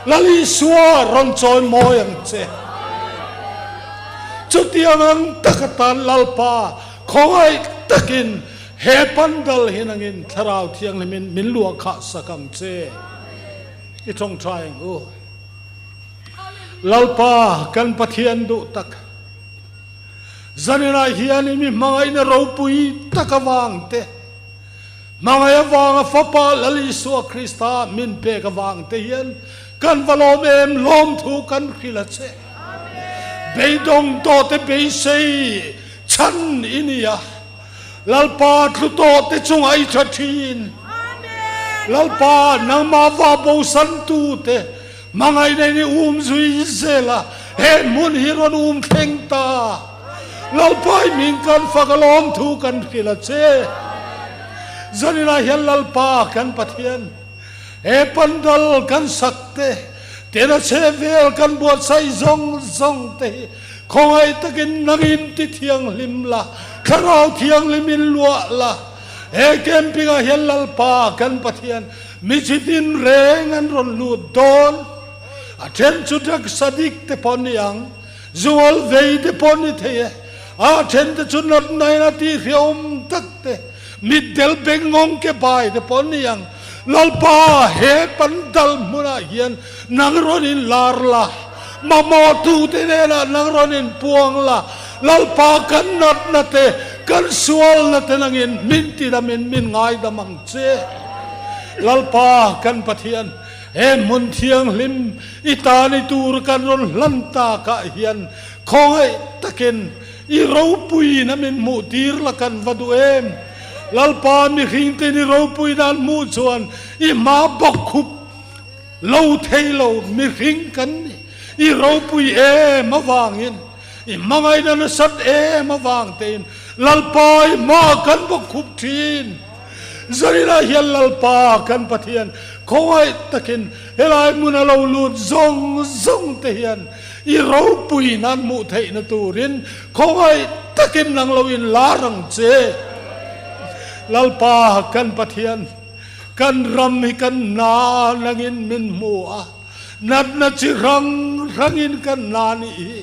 Lal Isua rawn chawi mawi ang che. Chutiang ang tak atan Lalpa khawngaih takin he pandal hi nangin Thlarau Thianghlimin min luah khah sak ang che. I tawngtai ang u. Lalpa kan Pathian duh tak, zaninah hian i mi hmangaihna ropui tak avang te, Hmangaih avanga Fapa Lal Isua Krista min pek avang te hian kan va lawm em, lawmthu kan hrilh a che. Beidawng tawh te beisei chhan i ni a, Lalpa tlu tawh te chungah i tha thin. Lalpa nangmah va bosan tu te hmangaihna in i um zui zel a, he hmun hi rawn um thleng ta. Lalpa i min kan fak a lawmthu kan hrilh a che. Zaninah hian Lalpa kan Pathian, he pandal kan sak te, tena chhe vel kan buatsaih zawng zawng te hi khawngaih takin nangin ti thianghlim la, Thlarau Thianghlim in luah la. He camping ah hian Lalpa kan Pathian mi chi tin reng an rawn lut dawn. A then chu drugs addict te pawh ni ang. Zual vei te pawh ni thei e, a then te chu natna in a tih hriawm tak te, mitdel bengngawng ke bai te pawh ni ang. Lalpa, he pandal hmunah hian nang rawn in lar la, mamawh tu te hnenah nang rawn in puang la, Lalpa kan natna te, kan sualna te nangin min tidamin min ngaidam ang che. Lalpa kan Pathian, He hmun thianghlim i tani tur kan rawn hlan takah hian khawngaih takin i ropuiin a min hmuh tir la kan va duh em? Lalpa mihringten i ropui dan hmuh chuan i hma bawk khup lo thei lo mihring kan ni. I ropui em avangin, i hmangaihna nasat em avang tein Lalpa i hma kan bawk khup thin. Zarina hian Lalpa kan Pathian khawngaih takin helai hmun a lo lut zawng zawng te hian i ropui nan hmuh theihna turin khawngaih takin nang lo in lar ang che. Lalpa kan Pathian kan ram hi kan hna nangin min hmu a, natna chi hrang hrangin kan hna nih hi.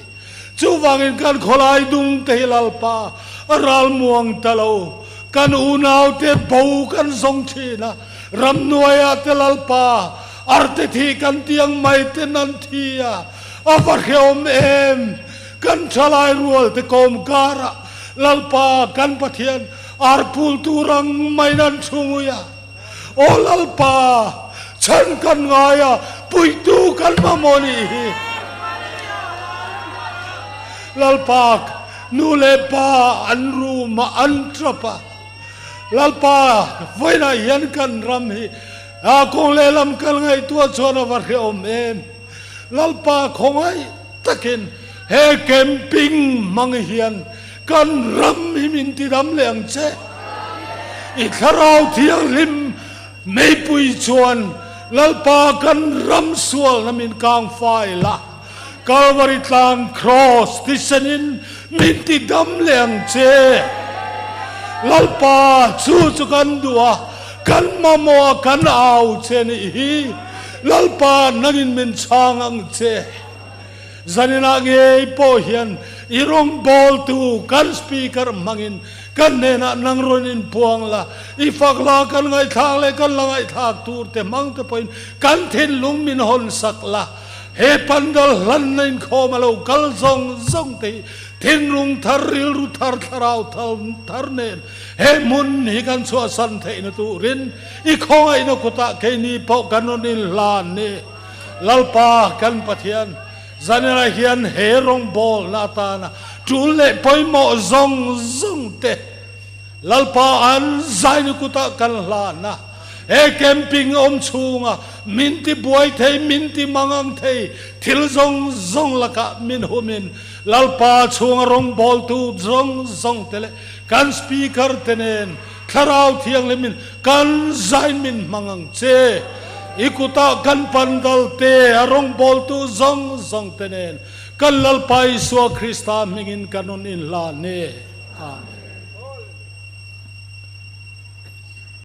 Chuvangin kan khawlai dung te hi Lalpa a ral muang ta lo. Kan unaute bo kan zawng thin a, ramhnuaiah te Lalpa arte thi kan tiang mai ten an thi a, a va hrehawm em! Kan thalai rual te kawm karah Lalpa kan Pathian arpul tur ang maiin an thu ngui a. Aw Lalpa, chhan kan ngai a, puitu kan mamawh nih hi. Lalpa, nu leh pa an rum a, an tap a. Lalpa, vawiinah hian kan ram hi a kawng lehlam kal ngaihtuah chuan a va hrehawm em. Lalpa, khawngaih takin he camping hmang hian kan ram hi min tidam leh ang che. I Thlarau Thianghlim meipui chuan Lalpa kan ram sualna min kang fai la, Kalvari tlang Kraws tisenin min tidam leh ang che. Lalpa chu chu kan duh a, kan mamawh a, kan au che nih hi. Lalpa nangin min chhang ang che. Zaninah ngei pawh hian i rawngbawltu kan speaker hmangin kan hnenah nang rawn inpuang la, i fak la kan ngaihthlak leh kan la ngaihthlak tur te hmang te pawhin kan thinlung min hawn sak la. He pandal hlanna inkhawm a lo kal zawng zawng te hi thinlung thar, rilru thar, thlarau thar nen he hmun hi kan chhuahsan theihna turin i khawngaihna kutah keini pawh kan rawn inhlan ni. Lalpa kan Pathian, zanina hian he rawngbawlna atana tul leh pawimawh zawng zawng te Lalpa an zaina kutah kan hlan a. He camping awm chhunga min ti buai thei, min ti mangang thei thil zawng zawng lakah min humin Lalpa chhunga rawngbawltu zawng zawng te leh kan speaker te nen Thlarau Thianghlimin kan zain min hmang ang che. I kutah kan pandal te, a rawngbawltu zawng zawng te nen kan Lalpa Isua Krista hmingin kan rawn inhlan e. Amen.